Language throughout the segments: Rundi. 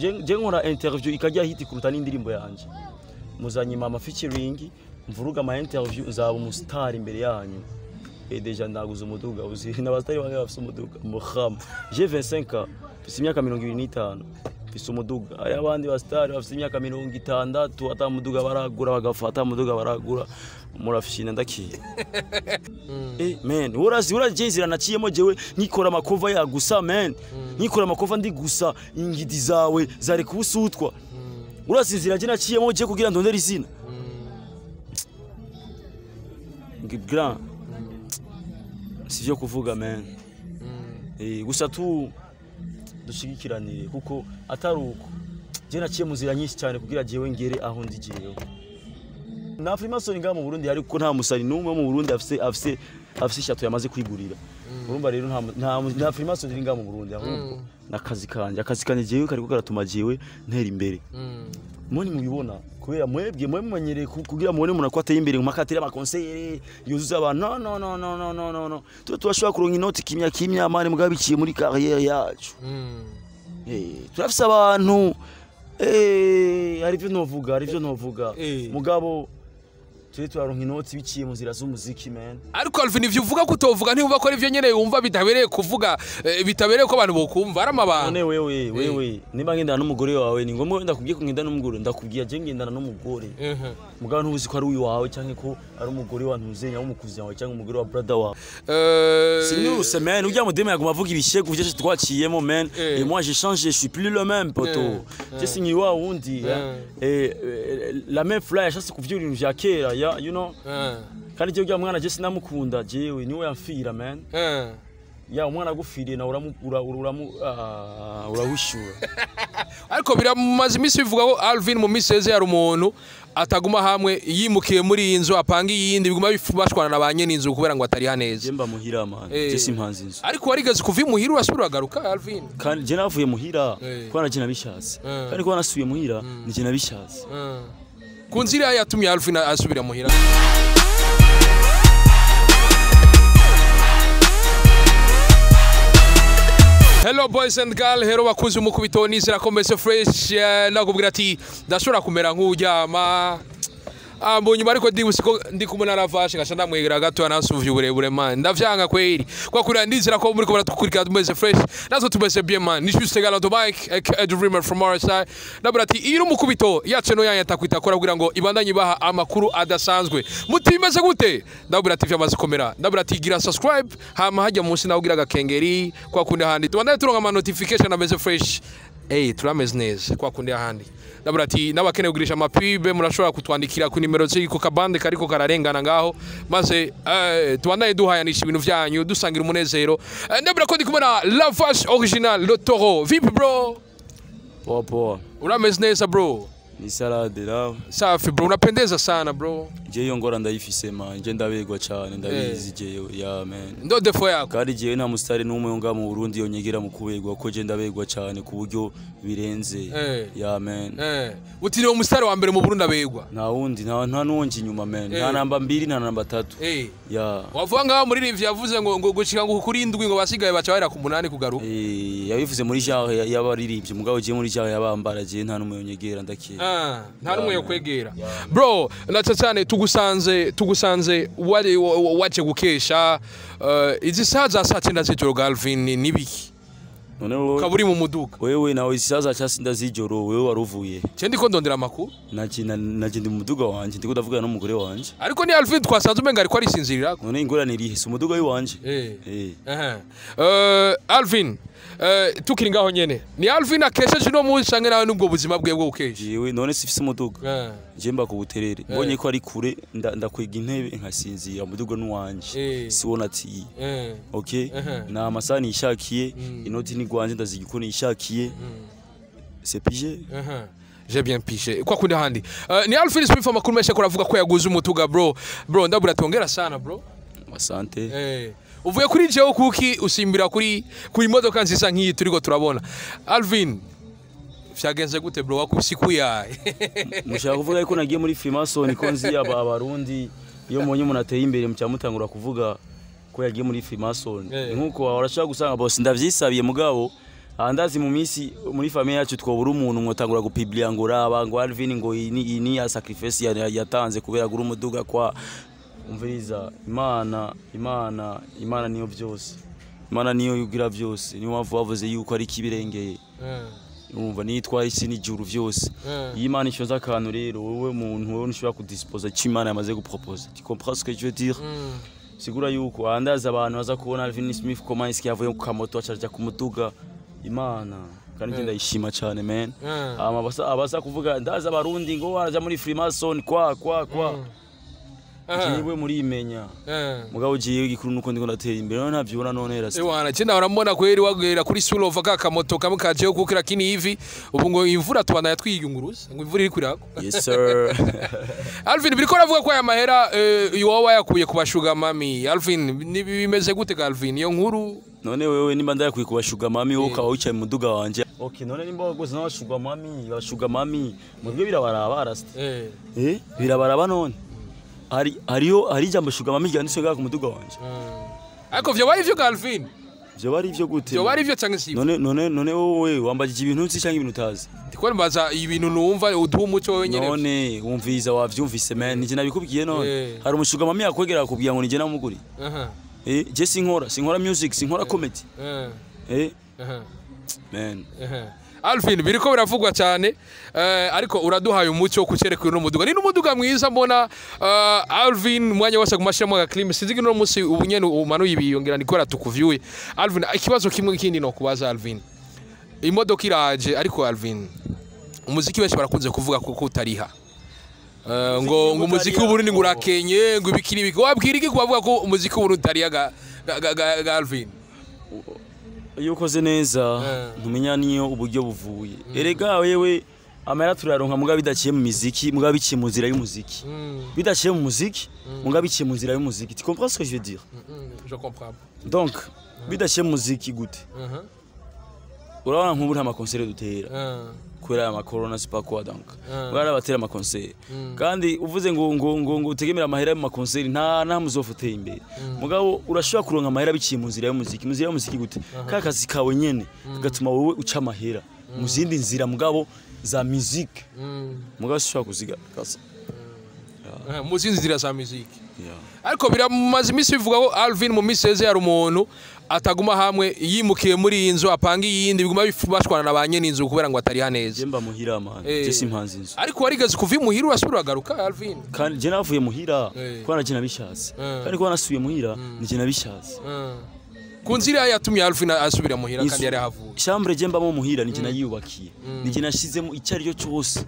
Je nkora interview ikajya hit kuruta n'indirimbo yanje. Muzanyima ama featuring, mvuruga ama interview, nzaba umustar imbere yanyu. Et déjà ndaguze umuduga, uzi n'abastari bangahe bafise umuduga? Muhama. J'ai 25 ans, mfise imyaka 25, mfise umuduga. Hari abandi bastari bafise imyaka 60 ata muduga baragura, bagafata muduga baragura. Murafishina ndakiye. Eh man, urazi uraje inzira naciyemo jewe nkikora amakova ya gusa man. Nkikora amakova ndi gusa, ingidi zawe zari kubusutwa. Urazi inzira je naciyemo je kugira ndondere izina. Grand. Sivyo kuvuga man. Gusa tu dushigikiranire kuko atari uko. Je naciye mu nzira nyinshi cyane kugira jewe ngere aho ndi jewe. Na Freemason ngaha mu Burundi, ariko nta musari n'umwe wo mu Burundi afise ishato yamaze kwigurira. Urumva rero nta Freemason iri ngaha mu Burundi, ahubwo nakazi kanje, akazi kanje jewe kariko karatuma jewe ntera imbere. Mwe mubibona kubera mwebwe mwe mumenyereye kugira mubone umuntu ko ateye imbere mpaka atera amakonsere yuzuza abantu. No no no no no no no no, twe turashobora kuronka inoti kimya kimya man, mugabo biciye muri carrière yacu. Turafise abantu, hari ivyo novuga, hari ivyo novuga, mugabo turi turaronka inoti biciye mu nzira z'umuziki man. Ariko Alvin, ivyo uvuga ko utovuga, ntiwumva ko arivyo nyene wumva bitabereye kuvuga, bitabereye ko abantu bokumva ari amabanga? None wewe nimba ngendana n'umugore wawe, ni ngombwa ndakubwiye ko ngendana n'umugore? Ndakubwiye je ngendana n'umugore, mugabo ntuzi ko ari uyu wawe canke ko ari umugore wa ntuzenya w'umukuzi wawe cyangwa umugore wa brother wawe. Sinuse man, ujya mudeme yaguma avuga ibishegu vyose twaciyemo man. Et moi j'ai changé, je suis plus le même poto. Je singi wa wundi et la même fly yashatse kuvyura ibintu vya kera ya you know. Kandi je ujya mwana je sinamukunda, jewe niwe yamfira man. Ya umwana agufiriye nawe uramu uramu urahishura. Ariko biramaze iminsi bivuga ko Alvin mu minsi yeze yari umuntu ataguma hamwe, yimukiye muri iyi nzu apanga iyindi, biguma bashwana na ba nyene inzu kubera ngo atariha neza. Je mba muhira man, je simpanze inzu. Ariko warigeze kuva imuhira urasubira uragaruka, Alvin? Kandi je navuye muhira kuba naje nabishatse, kandi kuba nasubiye muhira nije nabishatse. Ku nzira yatumye Alvin asubira muhira. Hello boys and girls, hello bakunzi umukubito, nizera ko meze fresh. Nakubwira ati ndashobora kumera nk'uryama mu nyuma, ariko ndibutse ko ndi kumwe na Ravashe ngasha ndamwegera gato anasuvye uburebure man, ndavyanga kweri kwa kurira. Ndizera ko muri ko baratukurikira tumeze fresh, natwe tumeze bien man. Ni juste Galo the mic aka Dreamer from RSI. Ndabura ati iyo umukubito yacu no yanya takwita kora kugira ngo ibandanye ibaha amakuru adasanzwe. Mutimeze gute? Ndabura ati vyamaze komera. Ndabura ati gira subscribe, hama hajya munsi nawe ugira agakengeri kwa kundi handi tubandanye turonka ama notification ameze fresh. Hey, turameze neza kwa kundi ahandi. Ndabura ati n'abakeneye kugurisha amapube murashobora kutwandikira ku nimero ziri ku kabande kariko kararengana ngaho, maze tubandanye duhayanisha ibintu vyanyu, dusangira umunezero. Ndabura ko ndi kumwe na La Vache Original, le taureau. Vipi bro? Poa poa. Urameze neza bro? Ni salade nawe? Safi bro, unapendeza sana bro. Je iyo ngora ndayifise man, je ndabegwa cyane, ndabizi jewe ya man. Ndo défaut yako? Kandi jewe nta musitari n'umwe wo ngaha mu Burundi yonyegera mu kubegwa, ko je ndabegwa cyane ku buryo birenze. Ya man. Uti ni umusitari wa mbere mu Burundi abegwa? Nta wundi, nta n'uwonje inyuma man, nta namba 2, nta namba 3. Ya. Wavuga ngaho muri rivyo yavuze ngo gushika ngo kuri 7 ngo basigaye baca bahera ku 8 kugaruka. Yabivuze muri genre y'abaririmbyi, mugabo je muri genre y'abambara je nta n'umwe yonyegera ndakiye. Nta n'umwe yokwegera. Bro, ndaca cyane tugusanze wari waje gukesha izi saha za saa 9 z'ijoro, Alvin, nibiki? None wowe ukaba uri mu muduga? Wewe nawe izi saha za saa 9 z'ijoro wewe waruvuye? Je ndiko ndondera amakuru. Naje ndi mu muduga wanje, ndiko ndavugana n'umugore wanje. Ariko ni Alvin twasanze umenga ariko arisinzirira. None ingorane irihe? Si umuduga w'iwanje? Alvin, tukiri ngaho nyene, ni Alvin akesheje uno munsi canke nawe nubwo buzima bwe bwo bukesha? Jewe none sifise umuduga? Je mba ku Buterere, mbonye ko ari kure ndakwega intebe nkasinzira, umuduga n'uwanje, siwo natiye. Okay, na amasaha nishakiye, inoti ni gwanje, ndaziga uko nishakiye. C'est pigé. J'ai bien pigé. Kwa kundi handi. Ni Alvin Smith, amakuru menshi akora ko yaguze umutuga bro. Bro, ndabura tongera sana bro. Asante. Uvuye kuri jewe kuki usimbira kuri modoka nziza nk'iyi turiko turabona. Alvin, vyagenze gute bro, wakusikuya? Mushaka kuvuga yuko nagiye muri Freemason, ko nzi aba abarundi iyo mubonye umuntu ateye imbere mucya mutangura kuvuga ko yagiye muri Freemason. Nkuko urashaka gusanga boss ndavyisabiye, mugabo Andazi mu minsi muri famille yacu twobura umuntu mwotangura gupublia ngo raba ngo Alvin ngo iyi ni ya sacrifice yatanze kubera gura umuduga kwa. Umviriza, Imana, Imana, Imana niyo byose, Imana niyo yugira byose. Niyo mpamvu bavuze yuko ari kibirengeye. Urumva, nitwaye isi n'ijuru vyose. Iyo Imana ishoza akantu rero, wowe muntu, wowe ntushobora kudisposa icyo Imana yamaze guproposa. Tu comprends ce que je veux dire? Sigura yuko andaza abantu baza kubona Alvin Smith, comment est-ce qu'il yavuye ku kamoto acaja ku muduga. Imana kandi njye ndayishima cyane, man. Hama abaza kuvuga, ndaza abarundi ngo waraja muri Freemason kwa kwa kwa. Jewe murimenya. Mugabo jewe igikuru nuko ndiko ndatera imbere, none ntavyibona none rasta? Ewana, je urambona kweri wagera kuri Sulova ka kamoto kamwe kajeho kukira kini hivi ubu ngo imvura tubandanya twiyunguruza ngo imvura iri kwiragwa. Yes sir. Alvin, biriko ravuga ko aya mahera iwawe wayakuye ku ba sugar mummy. Alvin, ni bimeze gute ga Alvin, iyo nkuru? None wewe nimba ndayakwiye kuba sugar mummy, wowe ukaba wicaye mu muduga wanje, okay, none nimba waguze n'aba sugar mummy, ba sugar mummy mwebwe birabaraba, rasta? Birabaraba none? Hari hariyo hari ijambo sugar mummy ryanditse ngaha ku muduga wanje? Ariko vyo bari ivyo ga Alvin? Vyo bari ivyo gute? Vyo bari ivyo canke sivyo? None wowe wambajije ibintu nzi canke ibintu utazi? Ndiko mbaza ibintu numva, uduha umuco wewe nyene. None wumviriza, wavyumvise man, nije nabikubwiye none? Hari umu sugar mummy yakwegera akubwira ngo nije namuguri? Je sinkora music, sinkora comedy. Man. Alvin, biriko biravugwa cyane, ariko uraduhaye umuco wo kucereka uno muduga. Ni n'umuduga mwiza mbona, Alvin umwanya wose agumashiramo agaclim. Sinzi ko uno munsi ubu nyene umanuye ibiyo, ngira nikora tukuvyuye. Alvin, ikibazo kimwe kindi no kubaza Alvin. Imodoka iraje, ariko Alvin, umuziki benshi barakunze kuvuga ko utariha. Ngo umuziki w'Uburundi ngo urakenye, ngo ibiki n'ibiki. Wabwira iki kubavuga ko umuziki w'Uburundi utariha ga Alvin? Iyo ukoze neza ntumenya niyo uburyo buvuye. Erega wewe, amahera turayaronka mugabo bidaciye mu miziki, mugabo biciye mu nzira y'umuziki. Bidaciye mu muziki, mugabo biciye mu nzira y'umuziki. Tu comprends ce que je veux dire? Je comprends. Donc bidaciye mu muziki gute? Urabona nk'ubu nta ma concert dutera kubera aya ma corona, c'est pas quoi. Donc bari abatera ama concert, kandi uvuze ngo utegemera amahera mu ma concert, nta muzofuteye imbere. Mugabo urashobora kuronka amahera biciye mu nzira y'umuziki. Mu nzira y'umuziki gute? Ka kazi kawe nyene kagatuma wowe uca amahera mu zindi nzira, mugabo za musique, mugabo ushobora kuziga kasa. Mu zindi nzira za muziki. Yeah. Ariko biramaze iminsi bivuga ko Alvin mu minsi yeze yari umuntu ataguma hamwe, yimukiye muri iyi nzu apanga iyindi, biguma bashwana na ba nyene inzu kubera ngo atariha neza. Je mba muhira, man. Je simpanze inzu. Ariko warigeze kuva imuhira urasubira uragaruka, Alvin? Kandi je navuye muhira kuba naje nabishatse. Kandi kuba nasubiye muhira nije nabishatse. Ku nzira yatumye Alvin asubira muhira kandi yari ahavuye? Chambre je mbamo muhira nije nayiyubakiye, nije nashizemo icyo ari cyo cyose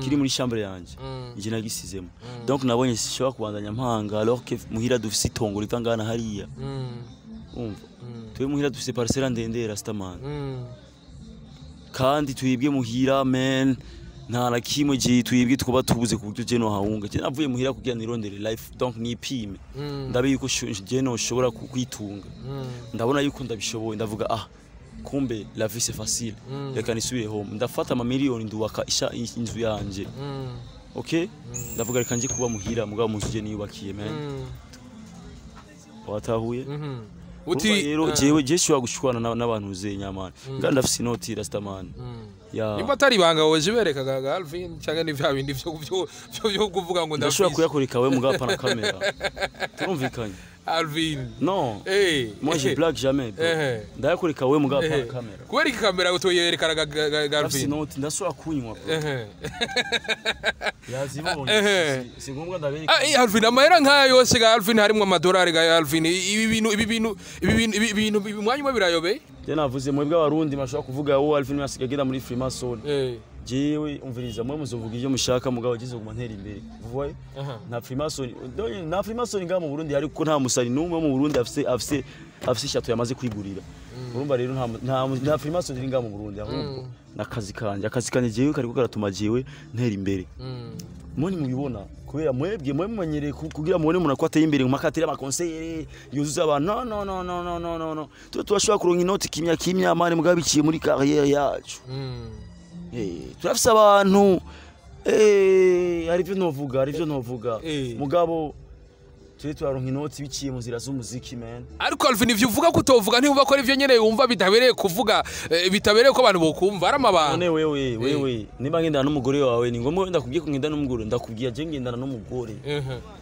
kiri muri chambre yanje, nije nagisizemo. Donc nabonye sishobora kubandanya mpanga alors que muhira dufise itongo ritangana hariya. Umva, twe muhira dufise parcelle ndende, rastaman. Kandi twibwe muhira, man, nta na kimwe je twibwe twuba tubuze ku buryo je no hahunga. Je navuye muhira kugira nirondere life, donc nipime, ndabe yuko je no shobora kwitunga. Ndabona yuko ndabishoboye, ndavuga: "Ah, kumbe la vie c'est facile, reka nisubire home." Ndafata amamiliyoni ndubaka inzu yanje. Okay, ndavuga reka nje kuba muhira, mugabo mu nzu je niyubakiye, man. Watahuye? Uti Urumva rero jewe je shobora gushwana n'abantu ze nyamana kandi ndafise inoti, rastaman ya. Nimba atari ibanga wowe zibereka ga Alvin, cyangwa ni vya bindi vyo kuvuga ngo Ndashobora ndafise? Kuyakoreka wewe, mugabo pana kamera, turumvikanye? Alvin. Non, moi je blague jamais, bro. Ndayakoreka wewe, mugabo pana kamera. Kubera iki kamera utoyerekana ga Ndafise Alvin? inoti, ndashobora kunywa, bro. Yazibonye. Si ngombwa ndabereka. Ah, Alvin, amahera nk'aya yose ga Alvin, harimwo amadolari ga Alvin, ibi bintu ibi mwanya umwe birayobeye. Je navuze mwebwe abarundi mashobora kuvuga wowe Alvin asigaye agenda muri Freemason. Jewe umviriza, mwe muzovuga ibyo mushaka, mugabo gize guma ntera imbere. Vous voyez? Nta Freemason, nta Freemason ngaha mu Burundi, ariko nta musari n'umwe wo mu Burundi afise château yamaze kwigurira. Urumva rero nta Freemason iri ngaha mu Burundi, ahubwo nakazi kanje, akazi kanje jewe kariko karatuma jewe ntera imbere. Mwe mubibona kubera mwebwe mwe mumenyereye kugira mubone umuntu ko ateye imbere mpaka atera ama concert yuzuza abantu. No, no, no, no, no, no, no, no, tuba turashobora kuronka inoti kimya kimya, man, mugabo biciye muri carrière yacu. Turafise abantu, hari ivyo novuga, hari ivyo novuga. Mugabo Turi turaronka inoti biciye mu nzira z'umuziki, man. Ariko Alvin, ivyo uvuga ko utovuga, ntiwumva ko arivyo nyene wumva bitabereye kuvuga, bitabereye ko abantu bokumva ari amabanga? None wewe nimba ngendana n'umugore wawe, ni ngombwa ndakubwiye ko ngendana n'umugore? Ndakubwiye je ngendana n'umugore,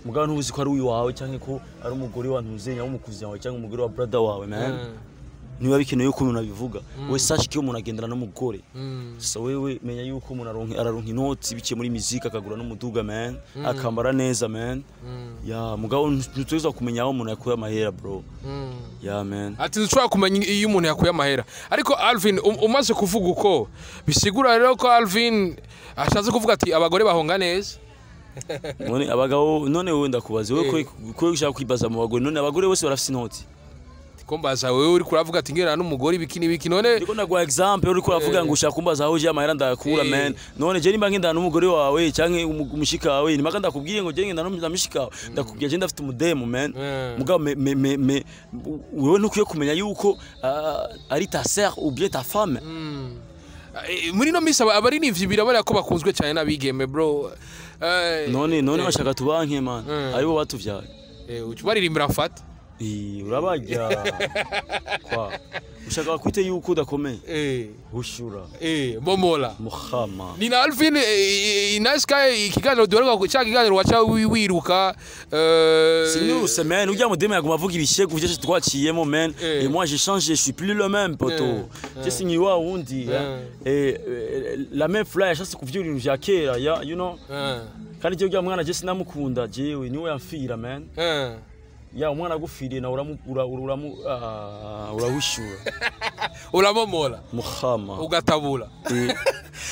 mugabo ntuzi ko ari uyu wawe canke ko ari umugore wa ntuzenya w'umukuzi wawe cyangwa umugore wa brother wawe, man. Niba bikenewe yuko umuntu abivuga, we sache ko umuntu agendana n'umugore. So wewe menya yuko umuntu araronka inoti biciye muri muziki, akagura n'umuduga, man, akambara neza, man. Ya mugabo ntituza kumenya aho umuntu yakuye amahera, bro. Ya man. Ati ntushobora kumenya iyo umuntu yakuye amahera. Ariko Alvin, umaze kuvuga uko, bisigura rero ko Alvin ashatse kuvuga ati abagore bahonga neza. None abagabo, none wewe ndakubaza wewe, ko ushaka kwibaza mu bagore, none abagore bose barafise inoti? Kombaza wewe, uri kuravuga ati ngerana n'umugore ibiki n'ibiki, none Ndiko ndaguha example, uriko uravuga ngo ushaka kumbaza aho uje amahera ndayakura. Man, none je nimba ngendana n'umugore wawe canke umushika wawe, nimba ndakubwiye ngo je ngendana n'umushika wawe, ndakubwiye je ndafite umudemu, man. Mugabo me wewe ntukwiye kumenya yuko ari ta sœur ou bien ta femme. Muri no misi abaririmbyi birabona ko bakunzwe cyane n'abigeme, bro. None bashaka tubanke, man, aribo batuvyaye? Uca ubaririmbira mfata. Urabarya kwa ushaka kwite yuko udakomeye. Ushura. Bomola. Muhama. Ni na Alvin, nice guy. Ikiganiro duheruka, cya kiganiro waca wiruka. Siniruse, man. Ujya mudemu yaguma avuga ibishegu vyose twaciyemo, man. Et moi, j'ai changé, je suis plus le même, poto. Je sinyi wa wundi. Et la même fly yashatse kuvyura ibintu vya kera, ya you know. Kandi je ujya mwana je sinamukunda, jewe niwe yamfira, man. Ya umwana agufiriye nawe uramu ura- uramu ah, urahushura. Uramomola. Muhama. Ugatabura.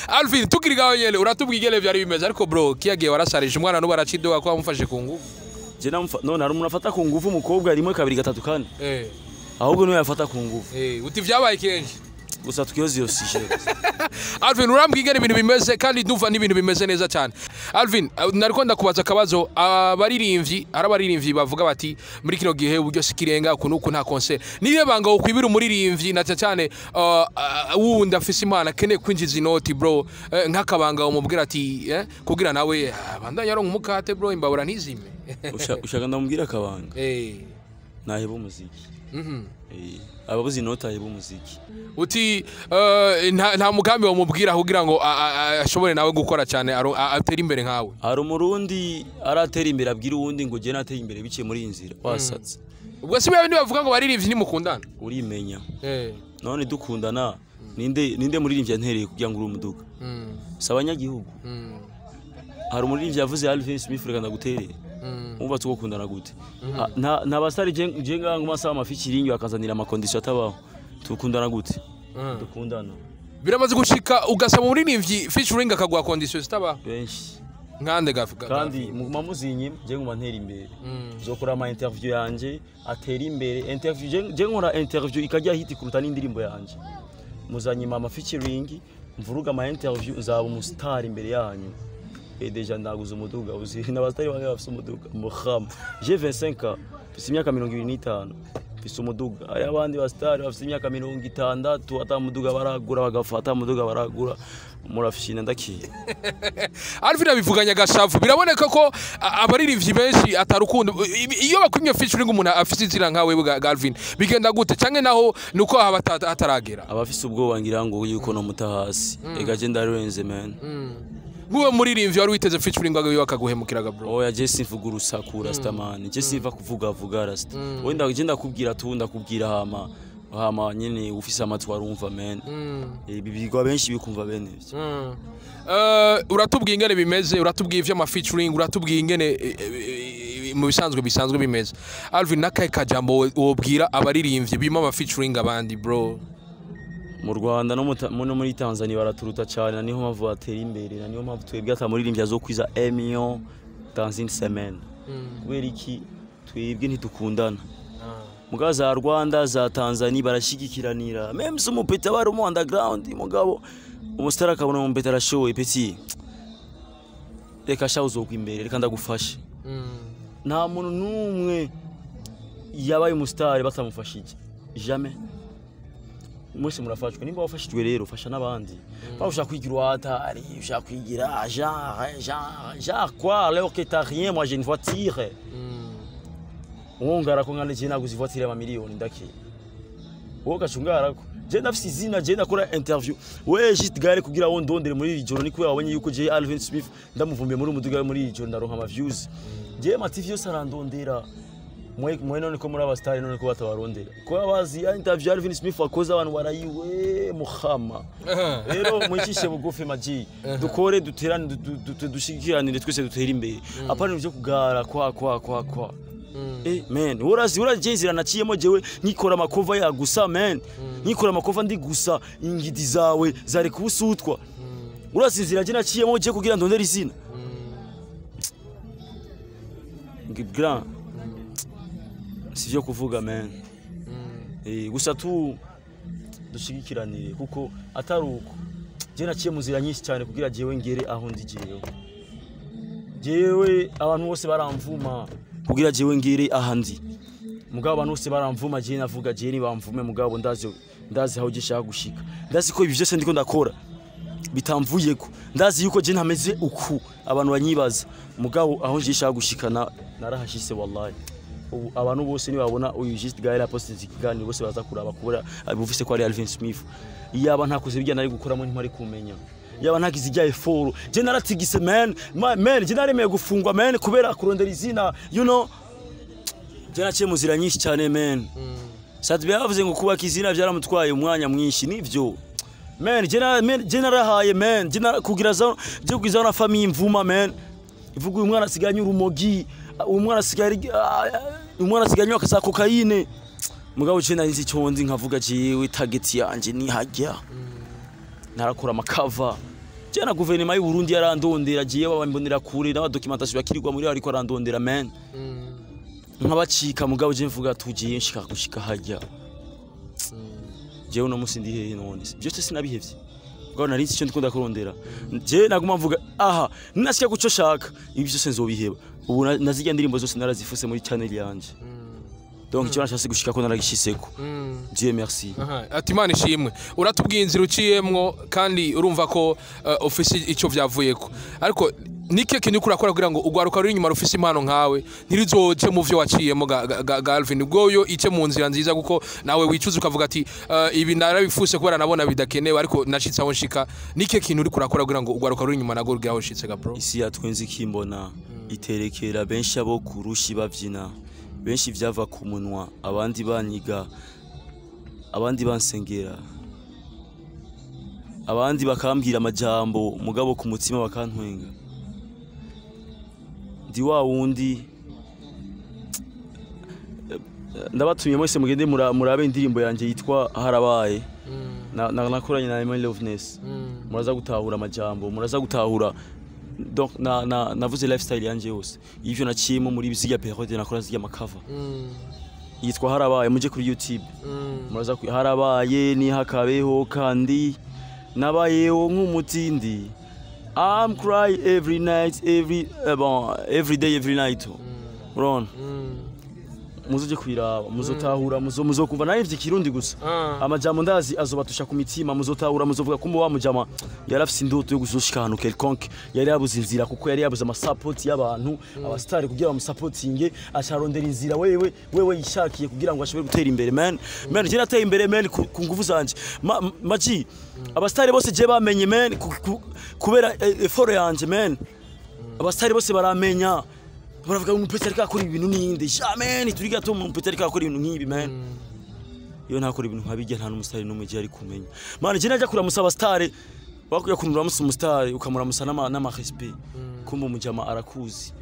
Alvin, tukiri gaho nyene, uratubwiye ingene vyari bimeze, ariko bro, kiyagiye warasarije umwana, n'ubu aracidoga ko wamufashe ku ngufu. Je namfa none hari umuntu afata ku ngufu umukobwa rimwe, kabiri, gatatu, kane? Ahubwo niwe yafata ku ngufu. Uti vyabaye kenshi. Gusa twiyoze iyo sujet. Alvin, urambwiye ingene ibintu bimeze, kandi ndumva n'ibintu bimeze neza cyane. Alvin, nariko ndakubaza akabazo. Abaririmbyi, hari abaririmbyi bavuga bati muri kino gihe uburyo si kirenga, uku n'uku, nta concert. Niyo banga ukwibira umuririmbyi na cyane cyane wundi afise impano akeneye kwinjiza inoti, bro, nk'akabanga umubwira ati kugira nawe bandanye aronka umukate, bro, imbabura ntizime? Ushaka ndamubwira akabanga? Naheba umuziki. Ababuze inoti aheba umuziki. Uti nta mugambi wamubwira kugira ngo ashobore nawe gukora cyane, atere imbere nkawe? Hari umurundi aratera imbere abwira uwundi ngo jye nateye imbere biciye muri iyi nzira? Wasatse. Ubwo si bya bindi bavuga ngo baririmbyi ntimukundana? Urimenya. None dukundana, ninde muririmbyi yantereye kugira ngo uri umuduga? Si abanyagihugu? Hari umuririmbyi yavuze Alvin Smith, reka ndaguterere, wubatse uko ukundana gute? Ah, nta basitari je ngaha ngo masaba amafikiringi bakazanira ama conditions atabaho, tukundana gute? Dukundana. Biramaze gushika ugasaba umuririmbyi featuring akaguha condition zitabaho? Benshi. Nkande Kandi muguma muzinyima, je nguma ntera imbere. Zokora ama interview yanje atera imbere, interview je nkora interview ikajya hit kuruta n'indirimbo yanje. Muzanyima ama featuring, mvuruga ama interview, nzaba umustar imbere yanyu. Et déjà ndaguze umuduga, uzi n'abastari bange bafise umuduga? Muhama, j'ai 25 ans, mfise imyaka 25, mfise umuduga. Hari abandi basitari bafise imyaka 60 ata muduga baragura, bagafata muduga baragura. Murafishina ndakiye. Alvin abivuganya agashavu, biraboneka ko abaririmbyi benshi atarukundo. Iyo bakwimye featuring umuntu afise izina nkawe Alvin, bigenda gute? Canke naho nuko haba hataragera? Abafise ubwoba ngira ngo yuko no muta hasi. Ega je ndarenze, man. Nk'uwo muririmbyi wari witeze featuring wawe bakaguhemukiraga, bro? Oya, je simvuga urusaku, rastaman. Je simva kuvuga vuga, rasta. Wenda je ndakubwira tu, ndakubwira hama hama nyene ufise amatwi arumva, man. Ibi bigwa benshi bikumva bene ivyo. Uratubwiye ingene bimeze, uratubwiye ivy'ama featuring, uratubwiye ingene mu bisanzwe bisanzwe bimeze. Alvin, nakahe kajambo wobwira abaririmbyi bima ama featuring abandi, bro? Mu Rwanda no muri Tanzania baraturuta cyane, na niho mpamvu batera imbere, na niyo mpamvu twebwe ata muririmbyi azokwiza 1 million dans une semaine. Kubera iki? Twebwe ntidukundana. Mugabo za Rwanda, za Tanzania barashigikiranira, même si umupeta bari mu underground, mugabo umusitari akabona umupeta arashoboye: "Petit, reka sha, uzogwa imbere, reka ndagufashe." Nta muntu n'umwe yabaye umusitari batamufashije, jamais. Mwese murafashwa. Nimba wafashijwe rero, fasha n'abandi. Pas ushaka kwigira uhatari, ushaka kwigira genre genre genre quoi, alors que t'as rien. Moi, j'ai une voiture. Uwongara ko nkane je naguze ivatiri ya miliyoni ndaki. Wowe gacungarako. Je ndafise izina, je ndakora interview. We just gare kugira wo ndondere muri iri joro ni kubera wabonye yuko je Alvin Smith ndamuvumbiye muri umuduga muri iri joro ndaronka ama views. Je ama TV yose arandondera. Mwe none ko muri aba star, none ko batabarondera. Ko abazi ya interview Alvin Smith akoze, abantu barayiwe muhama. Rero mwicishe bugufi maji, dukore, duterane, dushigikiranire twese, dutere imbere, apana ibyo kugara kwa kwa kwa kwa. Man, urazi uraje inzira naciyemo jewe nkikora ama cover ya gusa, man, nkikora ama cover ndi gusa, ingidi zawe zari kubusutwa. Urazi inzira je naciyemo je kugira ndondere izina. Grand, sivyo kuvuga, man. Gusa tu dushigikiranire kuko atari uko je naciye mu nzira nyinshi cyane kugira jewe ngere aho ndi. Jewe abantu bose baramvuma kugira jewe ngere aha ndi. Mugabo abantu bose baramvuma, jewe navuga jewe nibamvume, mugabo ndazi aho gishaka gushika. Ndazi ko ibi byose ndiko ndakora bitamvuyeko. Ndazi yuko je ntameze uku abantu banyibaza, mugabo aho gishaka gushikana narahashise, wallahi. Ubu abantu bose nibabona uyu Just Gaël apostinze ikiganiro, bose baza kuraba kubura bufise ko ari Alvin Smith. Iyaba ntakoze bijya nari gukoramo ntari kumenya, yaba ntagize ijya effort. Je naratigise, man. Man, je naremeye gufungwa, man, kubera kurondera izina. Je naciye mu nzira nyinshi cyane, man. Sadbi yavuze ngo kubaka izina byaramutwaye umwanya mwinshi, nivyo, man. Man, je narahaye, man. Je kugira za je kugira na famille mvuma, man, ivuga uyu mwana asigaye urumogi, uyu mwana asigaye uyu mwana asigaye anywa za cocaïne. Mugabo je nari nzi icyo nzi, nkavuga jewe target yanje ni hajya. Narakora ama cover je na guverinoma y'u Burundi yarandondera, giye babambonera kure n'aba documentation bakirirwa muri ariko arandondera, man, nkabacika. Mugabo je mvuga tugiye nshika gushika hajya. Jewe uno musi ndi hehe none? Byose sinabihevye, mugabo nari nzi icyo ndikunda kurondera. Je naguma mvuga aha ninashika kuco shaka, ibi byose nzobiheba. Ubu nazirya ndirimbo zose narazifuse muri channel yanje. Donc icyo nashatse gushika ko naragishiseko, Dieu merci. Aha, ati Imana ishimwe. Uratubwiye inzira uciyemwo kandi urumva ko ufise icyo vyavuyeko, ariko nike kintu uriko urakora kugira ngo ugwaruka ruri inyuma rufise impano nkawe ntirizoce mu vyo waciyemo ga Alvin, ubwoyo ice mu nzira nziza, kuko nawe wicuza ukavuga ati ibi narabifuse kubera nabona bidakenewe, ariko nashitse aho nshika. Nike kintu uriko urakora kugira ngo ugwaruka ruri inyuma nago rugire aho ushitse ga bro? Isi yatwenze ikimbona iterekera benshi abo kurushi bavyina, benshi vyava ku munwa, abandi banyiga, abandi bansengera, abandi bakambwira amajambo, mugabo ku mutima bakantwenga. Ndi wa wundi ndabatumiye mwese mugende murabe indirimbo yanje yitwa Harabaye nakoranye na Emily Loveness. Muraza gutahura amajambo, muraza gutahura. Donc na na navuze lifestyle yanje yose, ivyo naciyemo muri zirya période nakora zirya ma cover. Yitwa Harabaye, muje kuri YouTube muraza harabaye ni hakabeho kandi nabayeho nk'umutindi. I'm cry every night, every bon, every day, every night. Urabona, muzoje kwiraba, muzotahura, muzokumva nawe ivyo Kirundi gusa. Amajambo ndazi azobatusha ku mitima, muzotahura, muzovuga kumbe wa mujama yarafise indoto yo guzoshika ahantu quelconque, yari yabuze inzira kuko yari yabuze amasupport y'abantu, abastari kugira bamusapotinge, acarondera inzira wewe yishakiye kugira ngo ashobore gutera imbere. Man, man, je nateye imbere, man, ku nguvu zanje. Maji abastari bose je bamenye, man, kubera effort yanje, man. Abastari bose baramenya, baravuga ngo umupetsi ariko akora ibintu ninde? Jamais turi gato umupetsi ariko akora ibintu nk'ibi, man. Iyo ntakora ibintu nkabijya nta n'umusitari n'umwe igihe ari kumenya. Man, je najya kuramusa abastari, bakwiye kunuramusa umusitari ukamuramusa n'ama respect, kumbe umujama arakuzi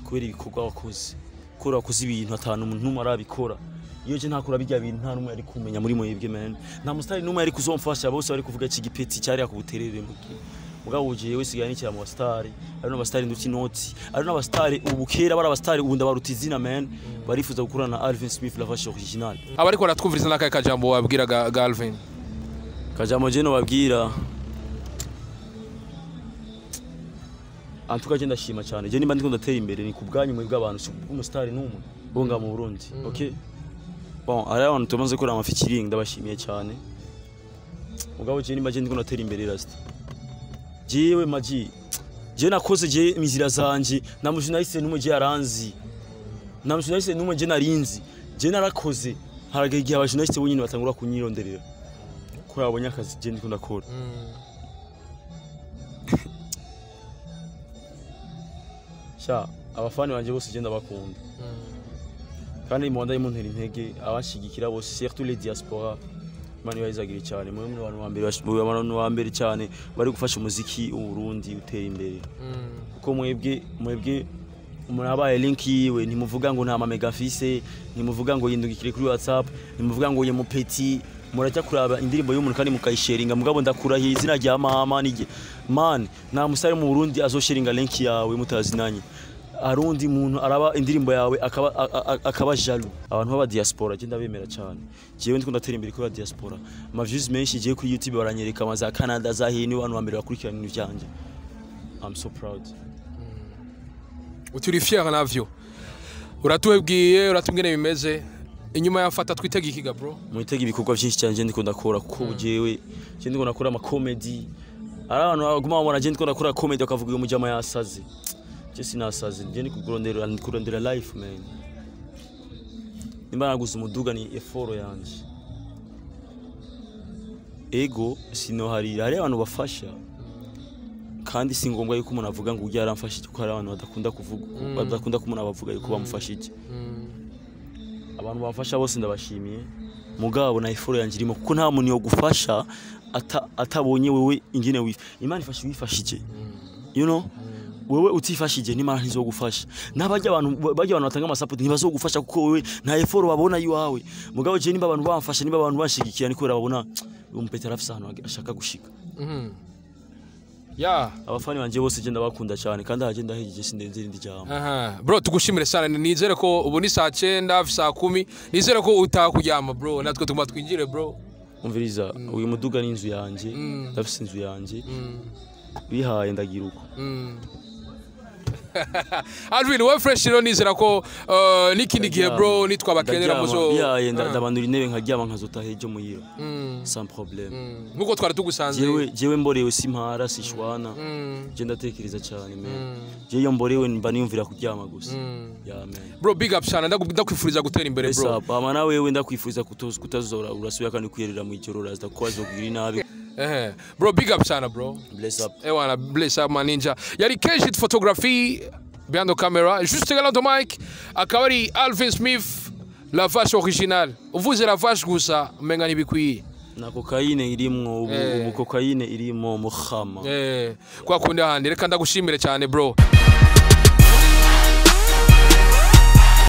kubera ibikorwa wakoze, kubera wakoze ibintu atanu umuntu n'umwe arabikora. Iyo je ntakora bijya bintu nta n'umwe ari kumenya muri mwebwe, man. Nta musitari n'umwe ari kuzomfasha, bose bari kuvuga iki gipeti cyari akubuterere mu gihe. Mugabo jewe sigaye nikira mu basitari, ari n'abasitari nduti inoti, ari n'abasitari ubu kera bari abasitari, ubu ndabaruta izina, man. Barifuza gukorana na Alvin Smith la vache original. Abariko baratwumviriza n'akahe kajambo wabwira ga Alvin? Kajambo je nobabwira, en tout cas je ndashima cyane. Je nimba ndiko ndatera imbere ni ku bwanyu mwebwe abantu, si kubw'umusitari n'umwe bo ngaha mu Burundi. Okay, bon, ari abantu tumaze gukora ama featuring, ndabashimiye cyane. Mugabo je nimba je ndiko ndatera imbere, rasta, jewe maji je nakoze je imizira zanje, nta mujournaliste n'umwe je yaranzi. Nta mujournaliste n'umwe je narinzi. Je narakoze, haragera igihe abajournaliste bonyine batangura kunyironderera ko yabonye akazi je ndiko ndakora. Sha, abafani banje bose je ndabakunda, kandi mu muntera intege, abashigikira bose, surtout les diaspora, Imana ibahezagire cyane. Muri abantu ba mbere muri abantu ba mbere cyane bari gufasha umuziki w'u Burundi utera imbere, kuko mwebwe umuntu abaye link yiwe, ntimuvuga ngo nta mamega afise, ntimuvuga ngo yindugikire kuri WhatsApp, ntimuvuga ngo ye mupeti. Murajya kuraba indirimbo y'umuntu kandi mukayisharinga. Mugabo ndakurahiye, izina rya mama nige man, nta musare mu Burundi azosharinga link yawe mutazinanye. Arundi muntu araba indirimbo yawe akaba jaloux. Abantu b'aba diaspora je ndabemera cyane. Jewe ndiko ndatera imbere kuri diaspora, ama views menshi jewe kuri YouTube baranyereka ama za Canada, za hino, abantu ba mbere bakurikirana ibintu vyanje. I'm so proud. Uturi fier navyo, uratubwiye, uratubwira bimeze inyuma ya Fata. Twitega ikiga, bro? Mwitega ibikorwa byinshi cyane je ndiko ndakora, kuko jewe je ndiko ndakora ama comedy. Ari abantu baguma babona je ndiko ndakora comedy bakavuga uyu mujama yasaze. Je sinasaze, je ndi kurondera life, man. Nimba naguze umuduga ni effort yanje, ego sinoharira. Hari abantu bafasha, kandi si ngombwa yuko umuntu avuga ngo ujya yaramfashije, kuko hari abantu badakunda kuvuga, badakunda ko umuntu abavuga yuko bamufashije. Abantu bamfasha bose ndabashimiye, mugabo na effort yanje irimo, kuko nta muntu yogufasha atabonye wewe ingene wifa. Imana ifasha wifashije, wewe utifashije n'Imana ntizogufasha. N'abajya abantu bajya, abantu batanga amasupport ntibazogufasha, kuko wewe nta effort babona iwawe. Mugabo je nimba abantu bamfasha, nimba abantu banshigikira, ni kubera babona uyu mupeta arafise ahantu ashaka gushika. Abafani banje bose je ndabakunda cyane, kandi ahaje ndahejeje, sindenze irindi jambo. Aha. Bro, tugushimire sana. Nizere ko ubu ni saa 9, hafi saa 10, nizere ko utaha kuryama, bro, natwe tuguma twinjire, bro. Umviriza, uyu muduga ni inzu yanje, ndafise inzu yanje bihaye, ndagira uko. Alvin, we fresh rero, nizera ko n'ikindi gihe, bro, nitwabakenera muzo Bihaye ndabanura intebe nkaryama, nkazotaha ejo muhira sans problème. Nkuko twari tugusanze. Jewe mborewe simpara, sishwana. Je ndatekereza cyane, man. Je iyo mborewe mba niyumvira kuryama gusa, yeah, man. Bro, big up sana. Ndakwifuriza gutera imbere, bro. Esa ama na wewe ndakwifuriza kutazora urasubira kandi kwiyerera mu ijoro, uraza ko azokugirira inabi. Bro, big up sana, bro. Bless up. Ewana, bless up, my ninja. Yari Keshit Photography behind the camera, juste galant au mic akaba ari Alvin Smith, la vache originale. Uvuze la vache gusa umenga ntibikwiye. Na kokayine irimwo ubu. Ubu kokayine irimo muhama. Kwa kundi ahandi, reka ndagushimire cyane, bro.